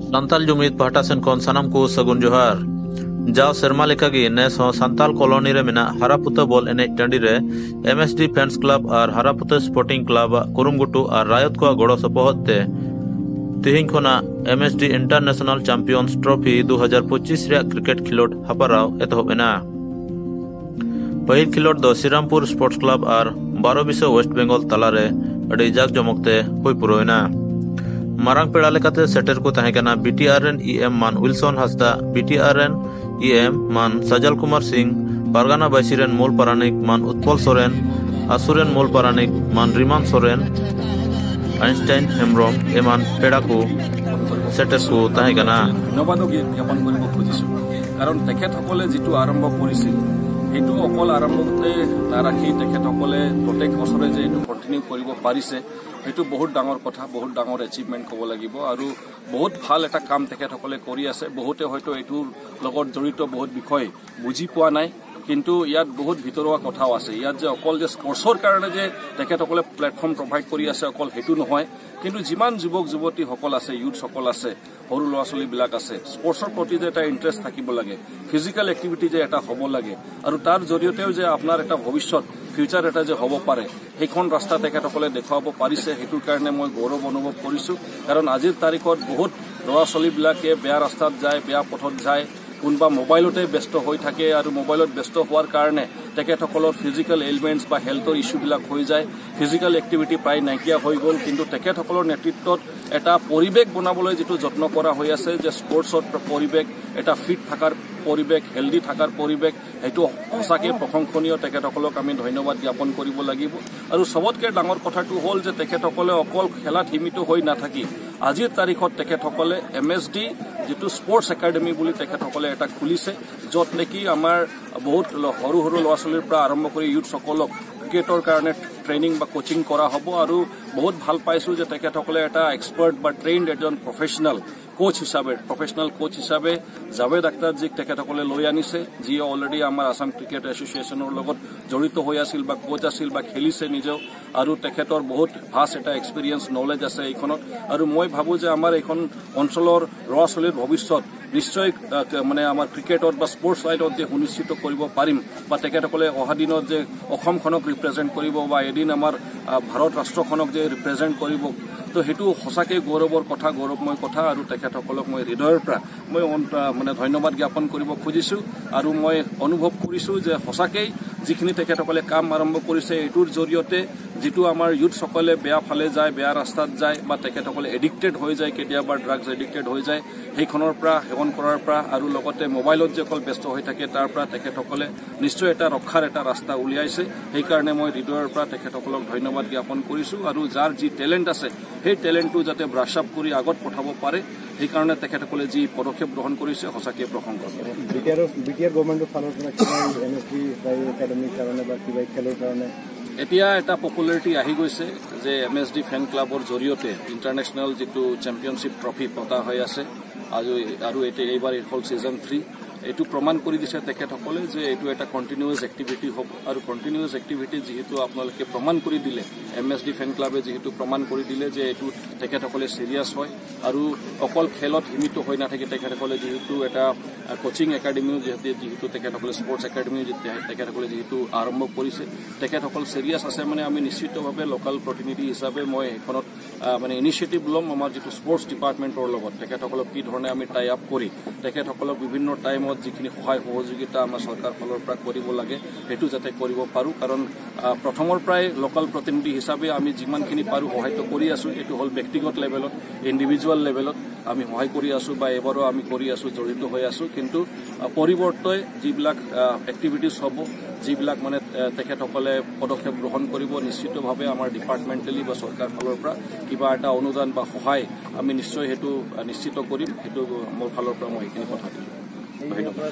Santal Jumid पहटा Sen खन सानाम को सगुन जोहार। जाव सेरमा लेकागी नेस हों संताल कॉलोनी रे मेना हारापुता बॉल एनेज टांडी रे एमएसडी फैंस क्लब और हारापुता स्पोर्टिंग क्लब कुरुमगुटू और रायत को गड़ो सपहद ते तिहिन खना एमएसडी इंटरनेशनल चैंपियंस ट्रॉफी 2025 रे क्रिकेट खिलोड हपराव एतहब एना। पहिल खिलोड दो श्रीरामपुर स्पोर्ट्स क्लब और बारोबिसो वेस्ट बेंगल तलारे अडी जाक जमकते हुई पुरोएना। मारांग पेड़ा लेकाते सेटर को ताहे कना बीटीआरएन ईएम मान विल्सन हासदा, बीटीआरएन ईएम मान सजल कुमार सिंह, पारगाना बाइसिरेन मूल पारानिक मान उत्पल सोरेन, आसुरेन मूल पारानिक मान रिमान सोरेन, आइंस्टाइन हेम्ब्रम एमान पेड़ा को सेटर को ताहे कना। ধন্যবাদো জ্ঞাপন কৰিব খুজিছো, কাৰণ তেখেতসকলে যিটো আৰম্ভ কৰিছিল সেইটো অকল আৰম্ভতে নাৰাখি তেখেতসকলে প্ৰত্যেক বছৰে যে এইটো কণ্টিনিউ কৰিব পাৰিছে সেইটো বহুত ডাঙৰ কথা, বহুত ডাঙৰ এচিভমেণ্ট ক'ব লাগিব। আৰু বহুত ভাল এটা কাম তেখেতসকলে কৰি আছে। বহুতে হয়তো এইটোৰ লগত জড়িত বহুত বিষয় বুজি পোৱা নাই, কিন্তু ইয়াত বহুত ভিতৰুৱা কথাও আছে। ইয়াত যে অকল যে স্পৰ্টছৰ কাৰণে যে তেখেতসকলে প্লেটফৰ্ম প্ৰভাইড কৰি আছে অকল সেইটো নহয়, কিন্তু যিমান যুৱক যুৱতীসকল আছে, ইউথসকল আছে, সৰু ল'ৰা ছোৱালীবিলাক আছে, স্পৰ্টছৰ প্ৰতি যে এটা ইণ্টাৰেষ্ট থাকিব লাগে, ফিজিকেল এক্টিভিটি যে এটা হ'ব লাগে, আৰু তাৰ জৰিয়তেও যে আপোনাৰ এটা ভৱিষ্যত ফিউচাৰ এটা যে হ'ব পাৰে, সেইখন ৰাস্তা তেখেতসকলে দেখুৱাব পাৰিছে। সেইটোৰ কাৰণে মই গৌৰৱ অনুভৱ কৰিছোঁ। কাৰণ আজিৰ তাৰিখত বহুত ল'ৰা ছোৱালীবিলাকে বেয়া ৰাস্তাত যায়, বেয়া পথত যায়, কোনোবা মোবাইলতে ব্যস্ত হৈ থাকে, আৰু মোবাইলত ব্যস্ত হোৱাৰ কাৰণে তেখেতসকলৰ ফিজিকেল এলিমেণ্টছ বা হেল্থৰ ইছ্যুবিলাক হৈ যায়, ফিজিকেল এক্টিভিটি প্ৰায় নাইকিয়া হৈ গ'ল। কিন্তু তেখেতসকলৰ নেতৃত্বত এটা পৰিৱেশ বনাবলৈ যিটো যত্ন কৰা হৈ আছে যে স্পৰ্টছৰ পৰিৱেশ, এটা ফিট থকাৰ পৰিৱেশ, হেল্ডি থকাৰ পৰিৱেশ, সেইটো সঁচাকৈ প্ৰশংসনীয়। তেখেতসকলক আমি ধন্যবাদ জ্ঞাপন কৰিব লাগিব। আৰু চবতকৈ ডাঙৰ কথাটো হ'ল যে তেখেতসকলে অকল খেলাত সীমিত হৈ নাথাকি আজিৰ তাৰিখত তেখেতসকলে এমএছডি যিটো স্পৰ্টছ একাডেমি বুলি তেখেতসকলে এটা খুলিছে, য'ত নেকি আমাৰ বহুত সৰু সৰু ল'ৰা ছোৱালীৰ পৰা আৰম্ভ কৰি ইউথসকলক ক্ৰিকেটৰ কাৰণে ট্ৰেইনিং বা কোচিং কৰা হ'ব। আৰু বহুত ভাল পাইছোঁ যে তেখেতসকলে এটা এক্সপাৰ্ট বা ট্ৰেইনড এজন প্ৰফেচনেল কোচ হিচাপে, প্ৰফেচনেল কোচ হিচাপে জাভেদ আখতাৰজীক তেখেতসকলে লৈ আনিছে, যিয়ে অলৰেডি আমাৰ আছাম ক্ৰিকেট এছ'চিয়েশ্যনৰ লগত জড়িত হৈ আছিল বা কোচ আছিল বা খেলিছে নিজেও, আৰু তেখেতৰ বহুত ভাষ্ট এটা এক্সপিৰিয়েঞ্চ নলেজ আছে এইখনত। আৰু মই ভাবোঁ যে আমাৰ এইখন অঞ্চলৰ ল'ৰা ছোৱালীৰ ভৱিষ্যত নিশ্চয় মানে আমাৰ ক্ৰিকেটত বা স্পৰ্টছ লাইনত যে সুনিশ্চিত কৰিব পাৰিম, বা তেখেতসকলে অহা দিনত যে অসমখনক ৰিপ্ৰেজেণ্ট কৰিব বা এদিন আমাৰ ভাৰত ৰাষ্ট্ৰখনক যে ৰিপ্ৰেজেণ্ট কৰিব, তো সেইটো সঁচাকৈ গৌৰৱৰ কথা, গৌৰৱময় কথা। আৰু তেখেতসকলক মই হৃদয়ৰ পৰা মই মানে ধন্যবাদ জ্ঞাপন কৰিব খুজিছোঁ। আৰু মই অনুভৱ কৰিছোঁ যে সঁচাকৈ যিখিনি তেখেতসকলে কাম আৰম্ভ কৰিছে, এইটোৰ জৰিয়তে যিটো আমাৰ ইউথসকলে বেয়া ফালে যায়, বেয়া ৰাস্তাত যায়, বা তেখেতসকলে এডিক্টেড হৈ যায়, কেতিয়াবা ড্ৰাগছ এডিক্টেড হৈ যায়, সেইখনৰ পৰা সেৱন কৰাৰ পৰা আৰু লগতে মোবাইলত যে অকল ব্যস্ত হৈ থাকে তাৰ পৰা তেখেতসকলে নিশ্চয় এটা ৰক্ষাৰ এটা ৰাস্তা উলিয়াইছে। সেইকাৰণে মই হৃদয়ৰ পৰা তেখেতসকলক ধন্যবাদ জ্ঞাপন কৰিছোঁ। আৰু যাৰ যি টেলেণ্ট আছে সেই টেলেণ্টটো যাতে ব্ৰাছ আপ কৰি আগত পঠাব পাৰে, সেইকাৰণে তেখেতসকলে যি পদক্ষেপ গ্ৰহণ কৰিছে সঁচাকৈ প্ৰশংসনীয়। বিটিআৰ গভৰ্ণমেণ্টৰ ফালৰ পৰা কিবা এমএছডি একাডেমিৰ কাৰণে বা কিবা খেলৰ কাৰণে এতিয়া এটা পপুলাৰিটি আহি গৈছে যে এমএছডি ফেন ক্লাবৰ জৰিয়তে ইণ্টাৰনেশ্যনেল যিটো চেম্পিয়নশ্বিপ ট্ৰফি পতা হৈ আছে, আৰু এতিয়া এইবাৰ হ'ল ছিজন 3। এইটো প্ৰমাণ কৰি দিছে তেখেতসকলে যে এইটো এটা কণ্টিনিউৱাছ এক্টিভিটি হ'ব। আৰু কণ্টিনিউৱাছ এক্টিভিটি যিহেতু আপোনালোকে প্ৰমাণ কৰি দিলে, এমএছডি ফেন ক্লাবে যিহেতু প্ৰমাণ কৰি দিলে যে এইটো তেখেতসকলে চিৰিয়াছ হয় আৰু অকল খেলত সীমিত হৈ নাথাকি তেখেতসকলে যিহেতু এটা কোচিং একাডেমিও যিহেতু তেখেতসকলে স্পৰ্টছ একাডেমিও তেখেতসকলে যিহেতু আৰম্ভ কৰিছে, তেখেতসকল চিৰিয়াছ আছে। মানে আমি নিশ্চিতভাৱে লোকেল প্ৰতিনিধি হিচাপে মই সেইখনত মানে ইনিচিয়েটিভ ল'ম আমাৰ যিটো স্পৰ্টছ ডিপাৰ্টমেণ্টৰ লগত, তেখেতসকলক কি ধৰণে আমি টাই আপ কৰি তেখেতসকলক বিভিন্ন টাইমত যিখিনি সহায় সহযোগিতা আমাৰ চৰকাৰ ফালৰ পৰা কৰিব লাগে সেইটো যাতে কৰিব পাৰোঁ। কাৰণ প্ৰথমৰ পৰাই লোকেল প্ৰতিনিধি হিচাপে আমি যিমানখিনি পাৰোঁ সহায়টো কৰি আছোঁ। এইটো হ'ল ব্যক্তিগত লেভেলত, ইণ্ডিভিজুৱেল লেভেলত আমি সহায় কৰি আছোঁ বা এইবাৰো আমি কৰি আছোঁ, জড়িত হৈ আছোঁ। কিন্তু পৰিৱৰ্তে যিবিলাক এক্টিভিটিছ হ'ব, যিবিলাক মানে তেখেতসকলে পদক্ষেপ গ্ৰহণ কৰিব, নিশ্চিতভাৱে আমাৰ ডিপাৰ্টমেণ্টেলি বা চৰকাৰ ফালৰ পৰা কিবা এটা অনুদান বা সহায় আমি নিশ্চয় সেইটো নিশ্চিত কৰিম। সেইটো মোৰ ফালৰ পৰা মই এইখিনি কথা দিলোঁ। ধন্যবাদ।